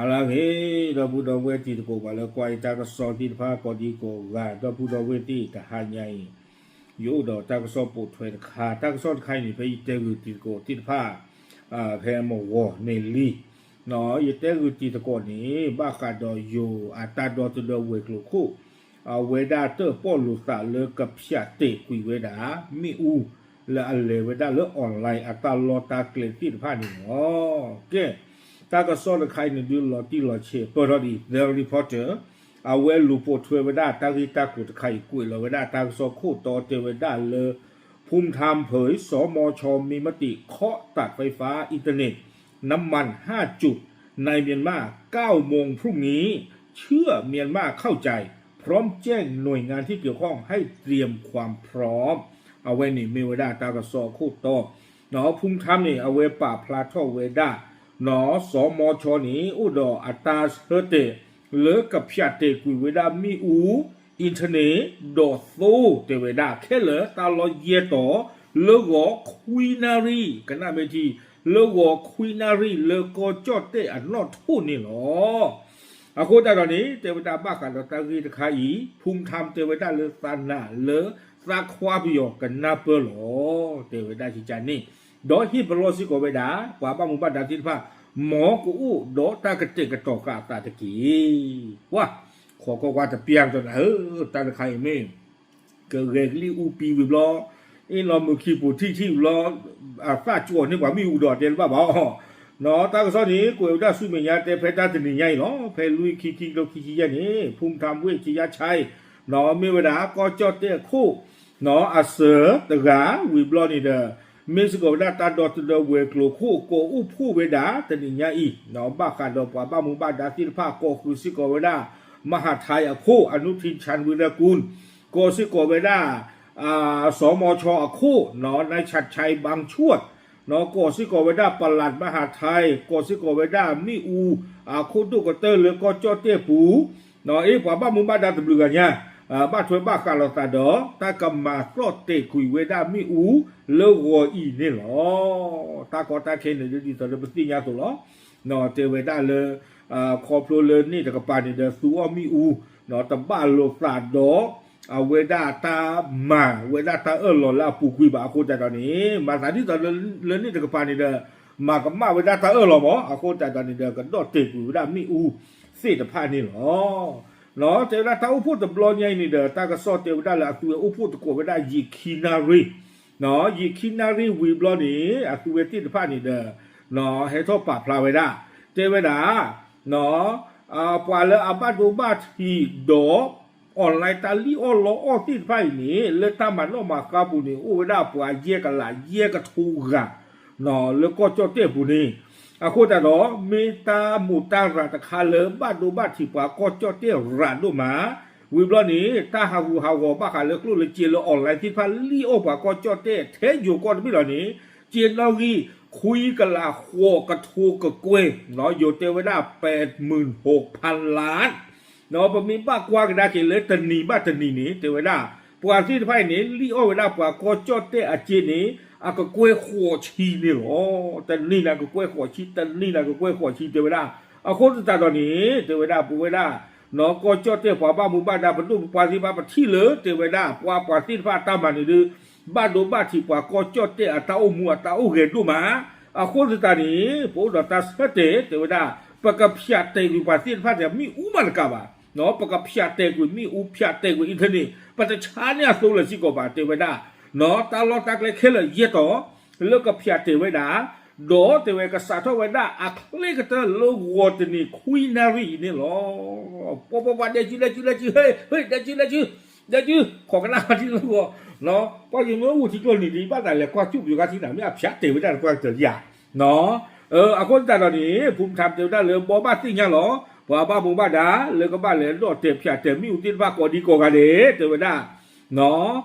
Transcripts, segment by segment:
ဟါလၢအဂ့ၤ, ဒီပုၢ်ဒီဝဲၢ်တံၤသကိး ပှၤလၢကွၢ်ယတၢ်ကစီၣ်သ့ၣ်တဖၣ် ကိးဒံကိးဂၤ, ဒီပုၢ်ဒီဝဲၢ်သ့ၣ်တဟါညါအံၤ, ယအိၣ်ဒီးတၢ်ကစီၣ်ပိာ်ထွဲတခါ, တၢ်ကစီၣ်တခါအံၤန့ၣ် ဖဲယတဲဂုာ်တံၤသကိးသ့ၣ်တဖၣ် ဖဲမုၢ်ဂီၤန့ၣ်လံ, ယတဲဂုာ်တံၤသကိးန့ၣ် ဘၣ်ဃးဒီးယိၤအတၢ်ဒီသဒၢဝဲၤကျိၤခိၣ်, အဝဲဒၣ်တၢၣ်ပီၣ်လိာ်သးလၢကဖၠးတဲာ်ကွံာ်ဝဲဒၣ် မ့ၣ်အူ လၢအလဲၤဝဲဒၣ်လၢ online အတၢ်လီၢ်တၢ်ကျဲသ့ၣ်တဖၣ်န့ၣ်လီၤ. ကဲ, တၢ်ကစီၣ်တခါအံၤန့ၣ်ဒုးလီၤတံၢ်လီၤဆဲးပၢၢ်ထီၣ်ဒ်အံၤ, The Reporter အဝဲလူၤပိာ်ထွဲဝဲဒၣ်တၢ်ဂ့ၢ်တၢ်ကျိၤတခါအံၤ ကွဲးလီၤဝဲဒၣ်တၢ်ကစီၣ်ခိၣ်တီတဲဝဲဒၣ်လၢ ဖူထါဖုၣ် สมช.มีมติเคาะตัดไฟฟ้า อินเทอร์เน็ต น้ำมัน ห้าจุด ในเมียนมา เก้าโมงพรุ่งนี้ เชื่อเมียนมาเข้าใจ พร้อมแจ้งหน่วยงานที่เกี่ยวข้องให้เตรียมความพร้อม အဝဲန့ၣ်မ့ၢ်ဝဲဒၣ်တၢ်ကစီၣ်အခိၣ်တီ, ဖူထါန့ၣ် အဝဲပာ်ဖျါထီၣ်ဝဲဒၣ် စမช န့ၣ် အိၣ်ဒီးအတၢ်ဆၢတဲာ် လၢကဖၠးတဲာ်ကွံာ်ဝဲဒၣ်မ့ၣ်အူ internet ဒီးသိ တဲဝဲဒၣ် ခဲလၢာ်တၢ်လီၢ်ယဲၢ်တီၤ လၢဂီၤခွံနၣ်ရံၣ်, ကနၣ်မ့ၢ်ထံ, လၢဂီၤခွံနၣ်ရံၣ် လၢကီၢ်ကၠီၣ်တဲၣ်အနီၣ်ထိၣ်န့ၣ်လီၤ. အဃိသတးဒီးန့ၣ် တဲဝဲဒၣ်ဘၣ်ဃးဒီးတၢ်ဂ့ၢ်တခါအံၤ, ဖူထါတဲဝဲဒၣ်လၢသးနာ်လၢသးခွါပယီၤကနၢ်ပၢၢ်လီၤ, တဲဝဲဒၣ်ကကန့ၣ်, ဒီးဟ့ၣ်ပလီၢ်စ့ၢ်ကီးဝဲဒၣ် ပှၤဘၣ်မူဘၣ်ဒါသ့ၣ်တဖၣ် မ်ကအိၣ်ဒီးတၢ်ကတဲာ်ကတီၤဃာ်အသးတက့ၢ်. ပှၤ, ခိးကွၢ်ကွၢ်တပျၢ်ကဒီးနၤဧၢ, တၢ်တခါအံၤမ့ၢ် ကဂဲၤကလံၣ်အူပံဝံၤဘျီ, အ့ၣ်လီၤမုာ်ခံပူၤထံၣ်ထံၣ်ဘျီ, အသၣ်ကၠီန့ၢ်ပှၤမ့ၣ်အူဒီးတဲတဘၣ်ဘၣ်အီၤ, တၢ်ကစီၣ်န့ၣ် ကွဲးဝဲဒၣ်ဆူမဲာ်ညါတဲဖဲတၢ်တနံၤညါအံၤလီၤ, ဖဲလွံၢ်ခံခံကထိခံဆံယဲၢ်န့ၣ် ဖူထါဝ့ၣ်ကယါဆဲး မ့ၢ်ဝဲဒၣ်ကီၢ်ကၠီၣ်တဲၣ်အခိၣ် အစၢၤတဂၤဝံၤဘျီန့ၣ်ဒီး မ့ၢ်စ့ၢ်ကီးဝဲဒၣ်တၢ်ဒီသဒၢဝဲၤကျိၤခိၣ် ကိးအိၣ်ဖှိၣ်ဝဲဒၣ်တနံၤညါအံၤ, ဘၣ်ဃးဒီးပှၤဘၣ်မူဘၣ်ဒါသ့ၣ်တဖၣ် ကိးဃုာ်စ့ၢ်ကီးဝဲဒၣ် မဟာไทย အခိၣ် อนุทิน ชาญวีรกูล, ကိးစ့ၢ်ကီးဝဲဒၣ် สมช အခိၣ် นายชัดชัย บางช่วง ကိးစ့ၢ်ကီးဝဲဒၣ် ปลัดมหาดไทย, ကိးစ့ၢ်ကီးဝဲဒၣ်မ့ၣ်အူ အခိၣ်ဒိၣ်ကတၢၢ်လၢကီၢ်ကၠီၣ်တဲၣ်ပူၤ, အ့ၣ် ပှၤဘၣ်မူဘၣ်ဒါတဘျုးဂၤညါ ဘၣ်ထွဲဘၣ်ဃးလိာ်သးဒီး တၢ်ကမၤသီၣ်တဲာ်ကွံာ်ဝဲဒၣ်မ့ၣ်အူလၢဂီၤအံၤန့ၣ်လီၤ. တၢ်ကီတၢ်ခဲန့ၣ်ဒ်သိးလၢပသ့ၣ်ညါအသိးလီၤ. တဲဝဲဒၣ်လၢ ခီဖျိလၢန့ၣ်တကပၤန့ၣ်ဒီး သူအီၣ်မ့ၣ်အူ တဘၣ်လိာ်သးဒီး အဝဲဒၣ်တၢ်မၤဝဲဒၣ်တၢ်အၢၣ်လီၤလၢအပူၤကွံာ်ဘၣ်အဃိသတးဒီးန့ၣ် မၤသးဒ်သိးလၢန့ၣ်တကပၤန့ၣ်ဒီး မၤကမၣ်ဝဲဒၣ်တၢ်အၢၣ်လီၤမး အဃိသတးဒီးန့ၣ်ဒီး ကဒီၣ်တဲာ်ကွံာ်ဝဲဒၣ်မ့ၣ်အူသ့ၣ်တဖၣ်န့ၣ်လီၤ. တဲဝဲဒၣ်တၢ်အိၣ်ဖှိၣ်တဘျီညါအံၤန့ၣ်ဒီး တၢ်ကစီၣ်တဲဝဲဒၣ်လၢအသုဝဲအိၣ်ဖှိၣ်သကိးဝဲဒၣ်ယံာ်ခံနၣ်ရံၣ်, ယံာ်ခံနၣ်ရံၣ်ဝံၤဘျီန့ၣ် အသုဝဲသ့ၣ်တဖၣ်န့ၣ်ဒီး ဟဲထီၣ်ပာ်ဖျါဝဲဒၣ် တဲဝဲဒၣ် ပှၤလၢအဘၣ်ဒိဘၣ်ထံးဒီး online တၢ်လံၣ်အီၣ်လီအီၣ်သ့ၣ်တဖၣ်အံၤန့ၣ် လၢတၢ်မၤနီၣ်မၤဃါပူၤန့ၣ် အိၣ်ဝဲဒၣ်ပှၤယဲၢ်ကလးယဲၢ်ကထိဂၤ လၢကီၢ်ကၠီၣ်တဲၣ်ပူၤန့ၣ်, အဃိသတးဒီး မ့ၢ်တၢ်မူးတၢ်ရၤတခါလၢဘၣ်ဒိဘၣ်ထံးပှၤကီၢ်ကၠီၣ်တဲၣ်ရၤဒိၣ်မး, ဝံၤဘျီန့ၣ် တၢ်ဟးဂူာ်ဟးဂီၤဘၣ်ဃးလၢကျိၣ်လၢစ့လၢ online သ့ၣ်တဖၣ်လံၣ်အီၣ်ပှၤကီၢ်ကၠီၣ်တဲၣ်ထဲယိၤကီၢ်တဘ့ၣ်လီၤန့ၣ်, စ့နီၣ်ဂံၢ်ခွံကလးဃိးကထိကကွဲၢ်, ယိၤတဲဝဲဒၣ် ပှဲးမုၢ်ဟိးဖးလး ဒီးပမ့ၢ်ဘၣ်ကွၢ်ကဒါက့ၤလၢတနံၤဘၣ်တနံၤန့ၣ် တဲဝဲဒၣ် ပှၤသ့ၣ်တဖၣ်အံၤန့ၣ် လံၣ်အီၣ်ဝဲဒၣ်ပှၤကီၢ်ကၠီၣ်တဲၣ်အစ့န့ၣ် အကကွဲၢ်ဃိးဆံန့ၣ်လီၤ. တနံၤန့ၣ်ကကွဲၢ်ဃိးဆံ, တနံၤန့ၣ်ကကွဲၢ်ဃိးဆံ တဲဝဲဒၣ်. အဃိသတးဒီးန့ၣ် တဲဝဲဒၣ် ပဝဲဒၣ် ကီၢ်ကၠီၣ်တဲၣ်ပှၤဘၣ်မူဘၣ်ဒါ ပဒိၣ်ပပှၢ်သ့ၣ်တဖၣ် ပထံၣ်လၢ တဲဝဲဒၣ် ပှၤပှၤသ့ၣ်တဖၣ်အတၢ်မၤန့ၣ်ဒီး ဘၣ်ဒိဘၣ်ထံးပှၤကီၢ်ကၠီၣ်တဲၣ်အတၢ်အိၣ်မူအတၢ်အိၣ်ဂဲၤဒိၣ်မး. အဃိသတးန့ၣ် ပအိၣ်ဒီးတၢ်ဆၢတဲာ် တဲဝဲဒၣ် ပကဖၠးတဲာ်ကွံာ်ပှၤသ့ၣ်တဖၣ်န့ၣ် မ့ၣ်အူမးတကးဘၣ်, ပကဖၠးတဲာ်ကွံာ်မ့ၣ်အူ ဖၠးတဲာ်ကွံာ် internet ပတဆါန့ၢ်အသိလၢၤစ့ၢ်ကီးဘၣ် တဲဝဲဒၣ်. တၢ်လီၢ်တၢ်ကျဲခဲလၢာ်ယဲၢ်တီၤ လၢကဖၠးတဲာ်ဝဲဒၣ်, ဒီးတဲဝဲကစးထီၣ်ဝဲဒၣ်အချ့ကတၢၢ်လၢဂီၤတနံၤခွံနၣ်ရံၣ်အံၤန့ၣ်လီၤ. ပှၤပှၤပှၤဒဲကၠူလဲကၠူလဲကၠူ ဟ့ၣ် ဟ့ၣ် ဒဲကၠူလဲကၠူ ဒဲကၠူ ခိးကနၣ်ထံလၢဂီၤ, ပှၤကမ့ၢ်အိၣ်ထံကျိနံၤဒ်ဘၣ်သးလဲၤကွၢ်ကၠူပယီၤခါထံန့ၣ် မ့ၢ်အဖၠးတဲာ်ဝဲဒၣ်တပှၢ်ကတၢၢ်ဧါ. အဃိသတးဒီးန့ၣ် ဖူထါတဲဝဲဒၣ်လၢ ဘီဘၣ်သ့ၣ်ညါလီၤ ပှၤဘၣ်မူဘၣ်ဒါ လၢကဘၣ်လဲၤဒီးတဲာ်ဖၠးတဲာ်မ့ၣ်အူသ့ၣ်တဖၣ်ကိးဒံကိးဂၤဒဲး တဲဝဲဒၣ် ဒ်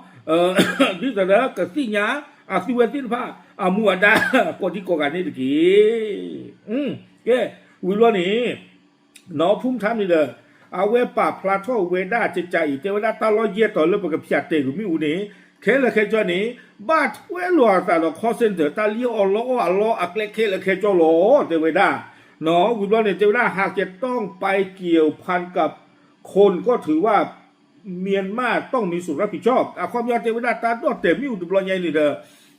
သိးလၢကသ့ၣ်ညါ အသုဝဲသ့ၣ်တဖၣ် အမူအဒါ ကိးဒံကိးဂၤန့ၣ်တက့ၢ်. ကဲ ဝံၤဘျီန့ၣ် နီၢ်ဖူထါန့ၣ်ဒီး အဝဲပာ်ဖျါထီၣ်ဝဲဒၣ်ကကးအံၤ တဲဝဲဒၣ်တၢ်လီၢ်ယဲၢ်တီၤလၢပကဖၠးတဲာ်ကွံာ်မ့ၣ်အူန့ၣ် ခဲလၢာ်ခဲဆ့န့ၣ် ဘၣ်ထွဲလိာ်အသးဒီး call center တၢ်လံၣ်အီၣ်လီအီၣ်အလီၢ်အကျဲခဲလၢာ်ခဲဆ့လီၤ တဲဝဲဒၣ်. ဝံၤဘျီန့ၣ် တဲဝဲဒၣ် หากจะต้องไปเกี่ยวพันกับคนก็ถือว่า เมียนมาต้องมีส่วนรับผิดชอบ အခီပညီတဲဝဲဒၣ် တၢ်ဒီၣ်တဲာ်မ့ၣ်အူတဘျီညါအံၤန့ၣ်ဒီး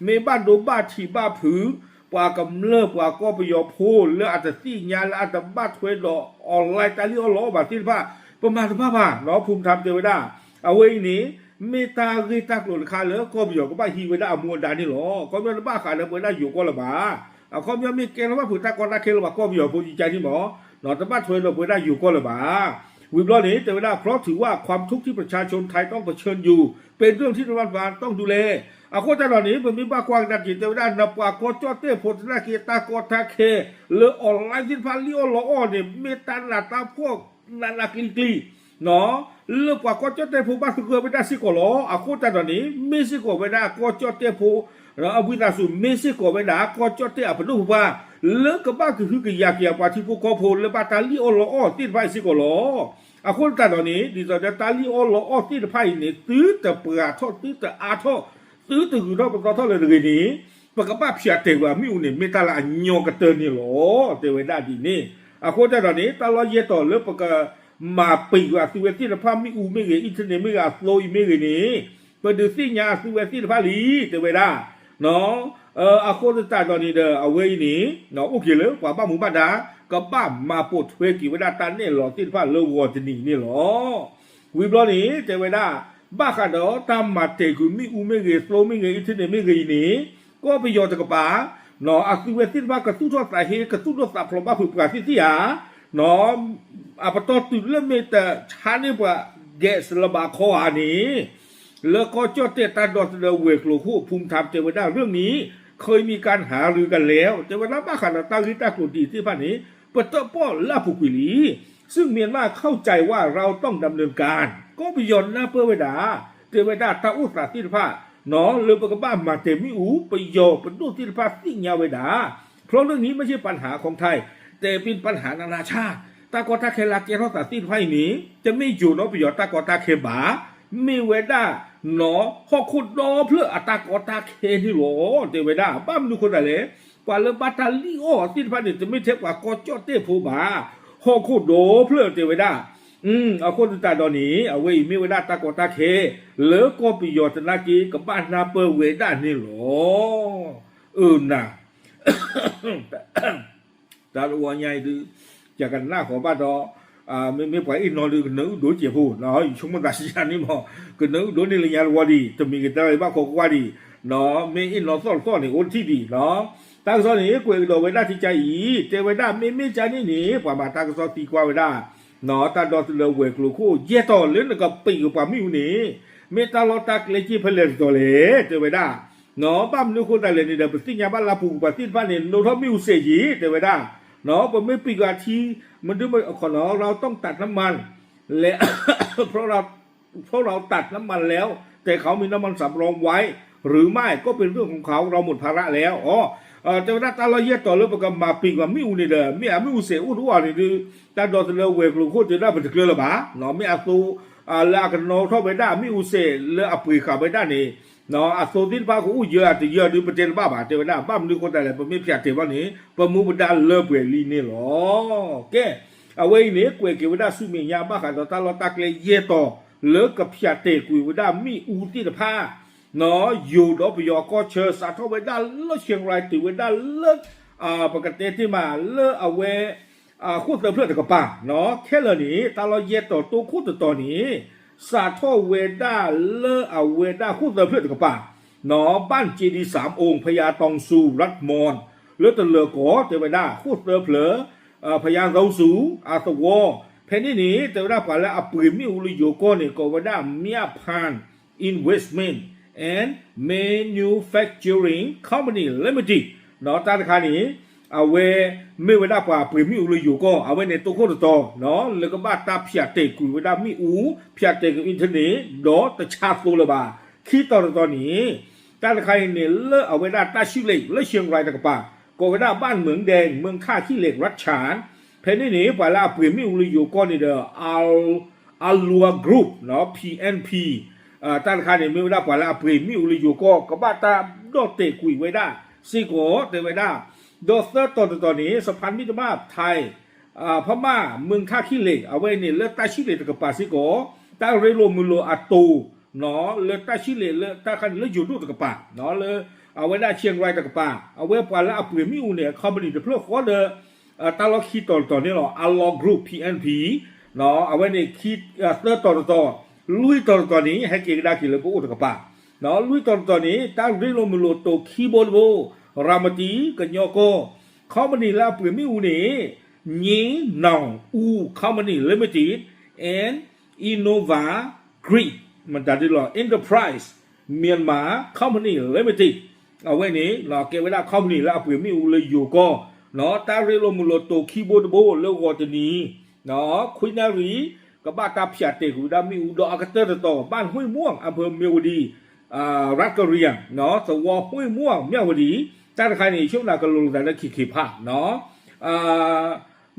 မ့ၢ်ဘၣ်ဒိဘၣ်ထံးဘၣ်ဖုး ပှၤကမျၢၢ်ပှၤကီၢ်ပယီၤဖိလၢအတသ့ၣ်ညါလၢအတဘၣ်ထွဲဒီး online တၢ်လံၣ်အီၣ်လီအီၣ်ဘၣ်သ့ၣ်တဖၣ် ပမၤတဘၣ်ဘၣ် ဖူမထါတဲဝဲဒၣ် အဝဲအံၤန့ၣ် မ့ၢ်တၢ်ဂ့ၢ်တၢ်ကျိၤတခါလၢကီၢ်ပယီၤကဘၣ်ဟံးဝဲဒၣ်အမူအဒါန့ၣ်လီၤ. အခီပညီတဘၣ်ဃးဒီးပဝဲဒၣ်ယိၤကီၢ်လၢၤဘၣ်. အခီပညီမ့ၢ်ကဲထီၣ်ဘၣ်ဖုးတၢ်ကီတၢ်ခဲလၢၤပှၤကီၢ်ပယီၤဖိကကါန့ၣ်မး တဘၣ်ထွဲဒီးပဝဲဒၣ်ယိၤကီၢ်လၢၤဘၣ်. ဝံၤဘျီန့ၣ် တဲဝဲဒၣ် เพราะถือว่าความทุกข์ที่ประชาชนไทยต้องเผชิญอยู่ เป็นเรื่องที่รัฐบาลต้องดูแล အဃိသတးဒီးန့ၣ် ပမ့ၢ်ဘၣ်ကွၢ်ကဒါက့ၤ တဲဝဲဒၣ် နပှၤကီၢ်ကၠီၣ်တဲၣ်ဖိသနာ်က့ တၢ်ကီတၢ်ခဲ လၢ online သ့ၣ်တဖၣ်လံၣ်အီၣ်လီအီၣ်န့ၣ် မ့ၢ်တၢ်နးတၢ်ဖှီၣ် နးနးကျံၤကျံၤ လၢပှၤကီၢ်ကၠီၣ်တဲၣ်ဖိဘၣ်သဂၢၢ်ဝဲဒၣ်စ့ၢ်ကီးလီၤ. အဃိသတးဒီးန့ၣ် မ့ၢ်စ့ၢ်ကီးဝဲဒၣ်ကီၢ်ကၠီၣ်တဲၣ်ဖိ အဝံသးစူၤ မ့ၢ်စ့ၢ်ကီးဝဲဒၣ်ကီၢ်ကၠီၣ်တဲၣ်အပဒိၣ်ပပှၢ် လၢကဘၣ်ကဟုကယာ်က့ၤအပှၤထံဖိကီၢ်ဖိလၢဘၣ်တၢ်လံၣ်အီၣ်လီအီၣ်သ့ၣ်တဖၣ်အံၤစ့ၢ်ကီးလီၤ. အဃိသတးဒီးန့ၣ် ဒ်သိးဒီးတၢ်လံၣ်အီၣ်လီအီၣ်သ့ၣ်တဖၣ်အံၤန့ၣ် သုတပှၤထီၣ် သုတအါထီၣ် သုတဂုၤထီၣ်ပသီထီၣ်လၢၤတဂ့ၤန့ၣ် ပကဘၣ်ဖၠးတဲာ်ကွံာ်မ့ၣ်အူန့ၣ် မ့ၢ်တၢ်လၢအညီကတၢၢ်န့ၣ်လီၤ. တဲဝဲဒၣ်ဒ်န့ၣ် အဃိသတးဒီးန့ၣ် တၢ်လီၢ်ယဲၢ်တီၤလၢပက မၤပံာ်ကွံာ်အသုဝဲသ့ၣ်တဖၣ်မ့ၣ်အူမ့ၢ်ဂ့ၤ internet မ့ၢ်ဂ့ၤ အသိအံၤမ့ၢ်ဂ့ၤန့ၣ် ပဒုးသ့ၣ်ညါအသုဝဲသ့ၣ်တဖၣ်လံ တဲဝဲဒၣ် အဃိသတးဒီးန့ၣ်ဒီး အဝဲအံၤန့ၣ် အိၣ်က့ၤလၢပှၤဘၣ်မူဘၣ်ဒါ ကဘၣ်မၤပိာ်ထွဲက့ၤဝဲဒၣ်တၢ်နဲၣ်လီၤသ့ၣ်တဖၣ်လၢဂီၤတနံၤန့ၣ်လီၤ. ဝံၤဘျီန့ၣ် တဲဝဲဒၣ် ဘၣ်ဃးဒီးတၢ်မၤတဲာ်ကွံာ်မ့ၣ်အူမ့ၢ်ဂ့ၤ သိမ့ၢ်ဂ့ၤ internet မ့ၢ်ဂ့ၤအံၤန့ၣ် ကီၢ်ပယီၤတကပၤ အသုဝဲသ့ၣ်တဖၣ်ကသူၣ်ထီၣ်သးဟ့ ကသူၣ်ဒိၣ်သးဖျိးဘၣ်ဖုးပှၤသ့ၣ်သ့ၣ်ဧါ အပတီၢ်တုၤလၢမ့ၢ်တဆါန့ၢ်ပှၤ gas လၢၤဘၣ်ခီဧါန့ၣ် လၢကီၢ်ကၠီၣ်တဲၣ်တၢ်ဒီသဒၢဝဲၤကျိၤခိၣ် ဖူမထါတဲဝဲဒၣ် เรื่องนี้ เคยมีการหารือกันแล้ว တဲဝဲဒၣ် ဘၣ်ဃးဒီးတၢ်ဂ့ၢ်တၢ်ကျိၤဒ်သ့ၣ်တဖၣ်န့ၣ် ပတၢၣ်ပီၣ်လၢအပူၤကွံာ်လံ ซึ่งเมียนมาเข้าใจว่าเราต้องดำเนินการ ကီၢ်ပယီၤနၢ်ပၢၢ်ဝဲဒၣ် တဲဝဲဒၣ်တၢ်အိၣ်သးသ့ၣ်တဖၣ် လၢပကဘၣ်မၤတဲာ်မ့ၣ်အူ ပယီၤပဒိၣ်သ့ၣ်တဖၣ်သ့ၣ်ညါဝဲဒၣ် เพราะเรื่องนี้ไม่ใช่ปัญหาของไทย แต่เป็นปัญหานานาชาติ တၢ်ကီတၢ်ခဲလၢကဲထီၣ်သးသ့ၣ်တဖၣ်အံၤန့ၣ် တမ့ၢ်ယိၤဒီးပယီၤတၢ်ကီတၢ်ခဲဘၣ် မ့ၢ်ဝဲဒၣ် နီၢ်ဟီၣ်ခိၣ်ဒီဖျၢၣ်အတၢ်ကီတၢ်ခဲန့ၣ်လီၤ တဲဝဲဒၣ် ဘၣ်မနုၤအဃိသတးလဲၣ် ပှၤလၢဘၣ်တၢ်လံၣ်အီၣ်သ့ၣ်တဖၣ်န့ၣ် တမ့ၢ်ထဲပှၤကီၢ်ကၠီၣ်တဲၣ်ဖိဘၣ် ဟီၣ်ခိၣ်ဒီဖျၢၣ်တဲဝဲဒၣ် အဃိသတးဒီးန့ၣ် အဝဲအံၤမ့ၢ်ဝဲဒၣ်တၢ်ကီတၢ်ခဲ လၢကီၢ်ပယီၤသနာ်က့ ကဘၣ်နၢ်ပၢၢ်ဝဲဒၣ်န့ၣ်လီၤ. အၢနၤ တၢ်တဝီညါအံၤဒုး ယကနၣ်ဃီၤဘၣ်ဒီး မ့မ့ၢ်ပှၤအ့ၣ်နီၢ်ဒုး ကနၢအုၣ်ဒိၣ်စဲးဖိ ယဆိကမိၣ်သးစံးယၤန့ၣ်မး ကနၢအုၣ်ဒိၣ်န့ၢ်လၢညါတဝီဒံး တမံၤကတၢၢ်ဘၣ်ခိးကွၢ်ဒံး မ့ၢ်အ့ၣ်နီၢ်သီၣ်တသီၣ်န့ၣ် အိၣ်တထံၣ်ဒံး တၢ်ကစီၣ်န့ၣ် ကွဲးကဒီးဝဲဒၣ်ထံကါအံၤ တဲဝဲဒၣ် မ့မ့ၢ်ကါန့ၣ်န့ၣ် ပှၤမၤတၢ်ကစီၣ်သံကွၢ်ဝဲဒၣ် တၢ်ဒီသဒၢဝဲၤကျိၤခိၣ် ယဲၢ်တီၤလၢနကပံာ်ကပှၤမ့ၣ်အူန့ၣ် မ့ၢ်တၢ်လီၢ်တၢ်ကျဲက့ၢ်ဖဲလဲၣ်တတီၤလဲၣ် တဲဝဲဒၣ် ဘၣ်မနုၤအဃိသတးလဲၣ်န့ၣ်ဒီး ပသ့ၣ်ညါဘၣ်လၢပူၤကွံာ်ပှၤသ့ၣ်တဖၣ်န့ၣ် နိးထီၣ်မ့ၣ်အူစဲးယံၤ တဲဝဲဒၣ် ပမ့ၢ်ပံာ်ကွၢ်ထံ မဒုမခီနီၤ เราต้องตัดน้ำมัน แล้ว เพราะเรา เพราะเราตัดน้ำมันแล้ว แต่เขามีน้ำมันสำรองไว้ หรือไม่ก็เป็นเรื่องของเขา เราหมดภาระแล้ว တဲဝဲဒၣ်တၢ်လီၢ်ယဲၢ်တီၤလၢပကမၤပံာ်ကွၢ်မ့ၣ်အူန့ၣ်ဒီး မ့ၢ်အမ့ၣ်အူစဲးအိၣ်တအိၣ်န့ၣ်ဒုး တၢ်ဒီသဒၢဝဲၤကျိၤခိၣ်တဲဝဲဒၣ်ပတကျၢၤလၢၤဘၣ် မ့ၢ်အသိ လၢအကနိးထီၣ်ဝဲဒၣ်မ့ၣ်အူစဲးလၢအပှ့ၤဃာ်ဝဲဒၣ်န့ၣ် အသိသ့ၣ်တဖၣ်ကအိၣ်ယၢၤအတယၢၤဒုးပတဲတဘၣ်ဘၣ် တဲဝဲဒၣ် ဘၣ်မနုၤအဃိသတးလဲၣ် ပမ့ၢ်ဖၠးတဲာ်ဘၣ်န့ၣ် ပမူပဒါလၢပှဲၤလံန့ၣ်လီၤ. ကဲ အဝဲအံၤန့ၣ် ကွဲးက့ၤဝဲဒၣ်ဆူမဲာ်ညါဘၣ်ဃးဒီးတၢ်လီၢ်တၢ်ကျဲယဲၢ်တီၤ လၢကဖၠးတဲာ်ကွံာ်ဝဲဒၣ်မ့ၣ်အူသ့ၣ်တဖၣ် ယိၤဒီးပယီၤကီၢ်ဆၢ စးထီၣ်ဝဲဒၣ်လၢ ရှဲၣ်ရၤ တုၤဝဲဒၣ်လၢ ပကတဲတ့ၢ်မးလၢအဝဲ ဃိၣ်သၢဖျၢၣ်တကပၤ ခဲလၢာ်န့ၣ် တၢ်လီၢ်ယဲၢ်တီၤတိခိၣ်တတီၤန့ၣ် စးထီၣ်ဝဲဒၣ်လၢအဝဲဒၣ်ဃိၣ်သၢဖျၢၣ်တကပၤ บ้านเจดีย์สามองค์ พญาตองซู รัฐมอน လၢတလၢၤကီၢ် တဲဝဲဒၣ် ဃိၣ်သၢဖျၢၣ် พญาตองซู အသဝီ ဖဲန့ၣ်န့ၣ် တဲဝဲဒၣ်ပှၤလၢအပှ့ၤမ့ၣ်အူလၢယိၤကီၢ်န့ၣ် ကိးဝဲဒၣ် Mia Pan Investment and Manufacturing Company Limited တၢ်တခါန့ၣ် အဝဲမ့ၢ်ဝဲဒၣ်ပှၤပှ့ၤမ့ၣ်အူလၢယိၤကီၢ် အဝဲန့ၣ်တိခိၣ်တတီၤ လၢကဘၣ်တၢ်ဖၠးတဲာ်ကွံာ်ဝဲဒၣ်မ့ၣ်အူ ဖၠးတဲာ်ကွံာ် internet ဒီးတဆါသိလၢၤဘၣ် ခံတီၤတတီၤန့ၣ် တၢ်တခါအံၤန့ၣ် လၢအဝဲဒၣ်တၢ်ဆူၣ်လ့ၣ် လၢ ရှဲၣ်ရၤ တကပၤ ကိးဝဲဒၣ် บ้านเหมืองแดง เมืองท่าขี้เหล็ก รัฐฉาน ဖဲန့ၣ်န့ၣ် ပှၤလၢအပှ့ၤမ့ၣ်အူလၢယိၤကီၢ်န့ၣ်ဒီး Al Alua Group ဖံၣ်အဲၣ်ဖံၣ် တၢ်တခါန့ၣ် မ့ၢ်ဝဲဒၣ်ပှၤလၢအပှ့ၤမ့ၣ်အူလၢယိၤကီၢ် ကဘၣ်တၢ်ဒီၣ်တဲာ်ကွံာ်ဝဲဒၣ်စ့ၢ်ကီး တဲဝဲဒၣ် ဒီးသၢတီၤတတီၤန့ၣ် สะพานมิตรภาพไทย พม่า เมืองท่าขี้เหล็ก အဝဲန့ၣ်လၢတၢ်ဆံးလ့ၣ်တကပၤစ့ၢ်ကီး တၢ်ရ့လိာ်မုာ်လိာ်အတိၤ လၢတၢ်ဆံးလ့ၣ်လၢတၢ်ခါန့ၣ်လၢယိၤဒိၣ်တကပၤ လၢအဝဲဒၣ် Chiang Rai တကပၤ အဝဲပှၤလၢအပှ့ၤမ့ၣ်အူန့ၣ် company တဖျၢၣ်ဃီဒီး တၢ်လီၢ်ခံတီၤတတီၤန့ၣ်လီၤ Allied Group P N P အဝဲန့ၣ် သၢတီၤတတီၤ လွံၢ်တီၤတတီၤန့ၣ် ဟဲက့ၤကဒါက့ၤလၢပအိၣ်တကပၤ လွံၢ်တီၤတတီၤန့ၣ် တၢ်ရ့လိာ်မုာ်လိာ်တိၤခံဘိတဘိ ရၤမတံ ကညီကီၢ် company လၢအပှ့ၤမ့ၣ်အူန့ၣ် Nyi Naung U Company Limited and Innova Grid မတၤဒ်လီၤ Enterprise Myanmar Company Limited အဝဲန့ၣ် ကဲဝဲဒၣ် company လၢအပှ့ၤမ့ၣ်အူလၢယိၤကီၢ် တၢ်ရ့လိာ်မုာ်လိာ်တိၤခံဘိတဘိလၢဂီၤတနံၤ ခွံနၣ်ရံၣ် ကဘၣ်တၢ်ဖၠးတဲာ်ကွံာ်ဝဲဒၣ်မ့ၣ်အူဒီးအကတၢၢ်တတီၤ บ้านห้วยม่วง อำเภอเมียวดี รัฐกะเหรี่ยง သဝီ ห้วยม่วง เมียวดี တၢ်တခါန့ၣ် ယဆိကမိၣ်သးကလိၤလိာ်သးလၢခံခံဖး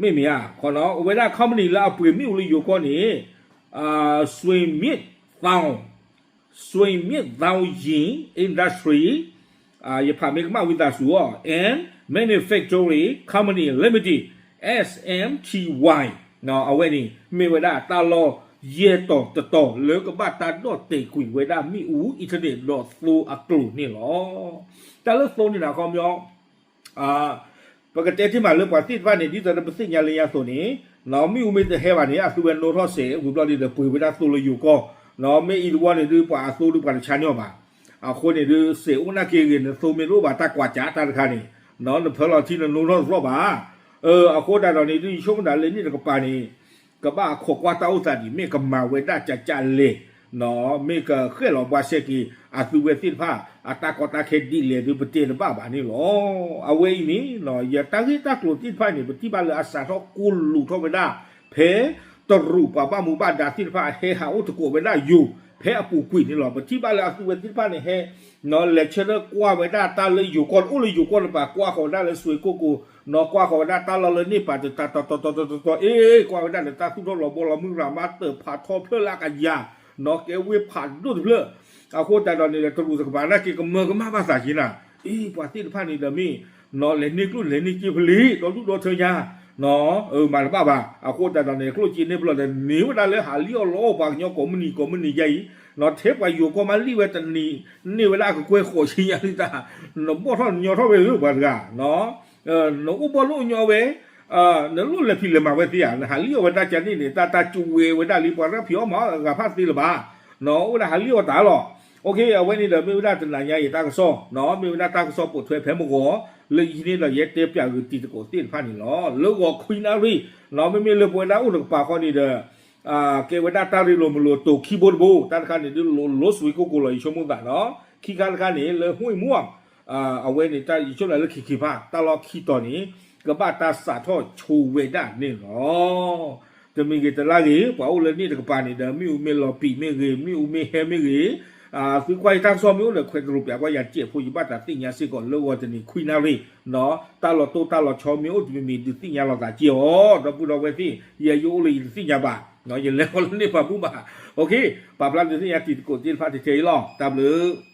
မ့မ့ၢ်ဧါ အဝဲဒၣ် company လၢအပှ့ၤမ့ၣ်အူလၢယိၤကီၢ်န့ၣ် Sui Mit Thao Sui Mit Thao Yin Industry ယဖးမ့ၢ်ကမၣ်ဝံသးစူၤအီၤ and Manufacturing Company Limited S M T Y အဝဲန့ၣ် မ့ၢ်ဝဲဒၣ်တၢ်လီၢ်ယဲၢ်တီၤတတီၤလၢကဘၣ်တၢ်ဒီၣ်တဲာ်ကွံာ်ဝဲဒၣ်မ့ၣ်အူ internet ဒီးသိအကျိၤန့ၣ်လီၤ. တၢ်လၢသိန့ၣ်ဒီးခီပညီ ပကတဲတ့ၢ်မးလၢပှၤသ့ၣ်တဖၣ်န့ၣ် ဒ်သိးဒီးပသ့ၣ်ညါလၢညါအသိးန့ၣ် မ့ၣ်အူမ့ၢ်တဟဲဘၣ်န့ၣ် အသုဝဲနိထီၣ်စဲး ဝံၤဘျီဒ်ဒီးပှ့ၤဝဲဒၣ်သိလၢယိၤကီၢ် မ့ၢ်အံၤတဝီန့ၣ်ဒုး ပှၤအသိဒုးပှၤတဆါန့ၢ်အီၤဘၣ်. အဃိန့ၣ်ဒုး စဲးအိၣ်နာ်က့ဂ့ၤ နသိမ့ၢ်တအိၣ်ဘၣ်တၢ်ကွၢ်ကၠးတၢ်တခါန့ၣ် နဖၢလီၤထံနနိထီၣ်တရီၣ်ဘၣ်. အဃိသတးဒီးန့ၣ်ဒုး ယဆိကမိၣ်သးလၢန့ၣ်တကပၤန့ၣ် ကဘၣ်ခိးကွၢ်တၢ်အိၣ်သးဒ်မ့ၢ်ကမၤဝဲဒၣ်ကၠးကၠးလဲၣ် မ့ၢ်ကဃဲၣ်လီၤဘှါဆဲးက့ၤ အသုဝဲသ့ၣ်တဖၣ် အတၢ်ကီတၢ်ခဲဒ်လဲၣ်ဒုးပတဲတဘၣ်ဘၣ်န့ၣ်လီၤ. အဝဲအံၤန့ၣ် ယတၢ်ဂ့ၢ်တၢ်ကျိၤသ့ၣ်တဖၣ်န့ၣ် ပထံၣ်ဘၣ်လၢအစးထီၣ်ကိၢ်လူးထီၣ်ဝဲဒၣ် ဖဲတရူးပှၤဘၣ်မူဘၣ်ဒါသ့ၣ်တဖၣ် ဟဲဟးအိၣ်သကိးဝဲဒၣ်ယိၤ ဖဲအပူၤကွံာ်န့ၣ်လီၤ. ပထံၣ်ဘၣ်လၢအသုဝဲသ့ၣ်တဖၣ်န့ၣ်ဟဲ လဲၤဆၢထၢၣ်ကွၢ်ဝဲဒၣ်တၢ်လၢယိၤကီၢ် အိၣ်လၢယိၤကီၢ်တပၤ ကွၢ်ဃီၤဝဲဒၣ်လၢစွ့ကိၢ်ကိၢ် ကွၢ်ဃီၤဝဲဒၣ်တၢ်လီၢ်လၢန့ၣ်ပာ်တတီၤတီၤတီၤတီၤ အ့ ကွၢ်ဝဲဒၣ်ဒီးတၢ်သူၣ်ထီၣ်လီၤဘီလီၤမုၢ်ရၤမးတၢၢ်ဖးထီဖျၢၣ်လၢအကယၤ ကဲဝ့ၢ်ဖးဒိၣ်တဖျၢၣ် အဃိသတးဒီးန့ၣ်ဒီး တရူးတကပၤနာ်က့ကမၢကမၣ်ဘၣ်သးက့နၤ အ့ ပှၤသ့ၣ်တဖၣ်န့ၣ်ဒီးမ့ၢ် လဲၤန့ၢ်ကျိၣ်လဲၤန့ၢ်စ့ဖဲလဲၣ် ဒီဒူၣ်ဒီထၢညါ မၤတဘၣ်ဘၣ်. အဃိသတးဒီးန့ၣ် ကျိၣ်စ့န့ၢ်ပလီၢ်ဒီးန့ၢ်ဝဲဒၣ်လၢဟးလံၣ်အီၣ်လီအီၣ်ပှၤကညီကိးမုၢ်နံၤကိးမုၢ်နံၤယါအံၤ ထဲပှၤယိၤကီၢ်မးလံၣ်ဝဲတနံၤ န့ၢ်ဝဲဒၣ်အကကွဲၢ်ဃိးဆံညါလံတၢ် နဘီၣ်ထီၣ်နညီထီၣ်ဝဲဧၢပှၤတဂၤ နအိၣ်ဘီၣ်နအိၣ်ညီဝဲ နလိၣ်လဲၤဖံးလဲၤမၤဝဲသ့ဧါ နဟးလံၣ်အီၣ်ဝဲတၢ်ကန့ၣ်န့ၣ် တၢ်တၢ်ကဝဲဝဲဒၣ်လံ ပှၤတဖံးအီၣ်မၤအီၣ်အဂၤဖၣ်သ့လၢၤဘၣ် အိၣ်ဝဲဒၣ်ဟးလံၣ်အီၣ်တၢ်လီၤ. အဝဲန့ၣ်ဒီးမ့ၢ်ဝဲဒၣ်တနၤညါအံၤတၢ်ကစီၣ် မ့ၢ်ဝဲဒၣ်တၢ်ကစီၣ်ပိာ်ထွဲဖဲမုၢ်ဂီၤ လၢယဟံးန့ၢ်ဒီးယဲတဲပၠးဂုာ်တံၤသကိးသ့ၣ်တဖၣ်န့ၣ်လီၤ. လၢဂီၤခွံနၣ်ရံၣ် မ့မ့ၢ်လၢပဝဲဒၣ်အိၣ်တကပၤဃီန့ၣ်ဒီး ကဲဝဲဒၣ်တၢ်ရ့လိာ်မုာ်လိာ်တိၤခံဘိတဘိ တၢ်တခါန့ၣ်ဒုးလိၤလိၤစွ့ကိၢ်ကိၢ်လီၤ ယဆိကမိၣ်သးနီၤ ခံခါတခါန့ၣ် လၢ ห้วยม่วง အဝဲန့ၣ်တၢ်ယဆိကမိၣ်လၢခံခံဖး တၢ်လီၢ်ခံတီၤန့ၣ် ကဘၣ်တၢ်စးထီၣ်ဆိဝဲဒၣ်န့ၣ်လီၤ. တမံၤဂ့ၤတလါဂ့ၤ ပှၤအိၣ်လၢန့ၣ်တကပၤန့ၣ်ဒီး မ့ၣ်အူမ့ၢ်လီၤပံာ်မ့ၢ်ဂ့ၤ မ့ၣ်အူမ့ၢ်ဟဲမ့ၢ်ဂ့ၤ သုကွၢ်ယတၢ်ကစီၣ်မ့ၢ်အိၣ်ဒီး ခွဲးတရူးပၠးကွၢ်ယၤတစဲးဖိ ယဘၣ်တၢ်သ့ၣ်ညါစ့ၢ်ကီးလၢဂီၤတနံၤခွံနၣ်ရံၣ် တၢ်လီၤတိၢ်တၢ်လီၤဆီမ့ၢ်အိၣ်တမံၤမံၤ ဒုးသ့ၣ်ညါလိာ်သးက့ၤအီၤ ဒီပုၢ်ဒီဝဲၢ်သ့ၣ် ယဲယအိၣ်လၢယတသ့ၣ်ညါဘၣ် ယလဲၤဃီလၢန့ၣ်ပာ်ဘူၣ်ဘၣ် ပာ်ဖျါဒုးသ့ၣ်ညါတံၤသကိးသ့ၣ်တဖၣ်ထဲအံၤလီၤ တၢ်ဘျုး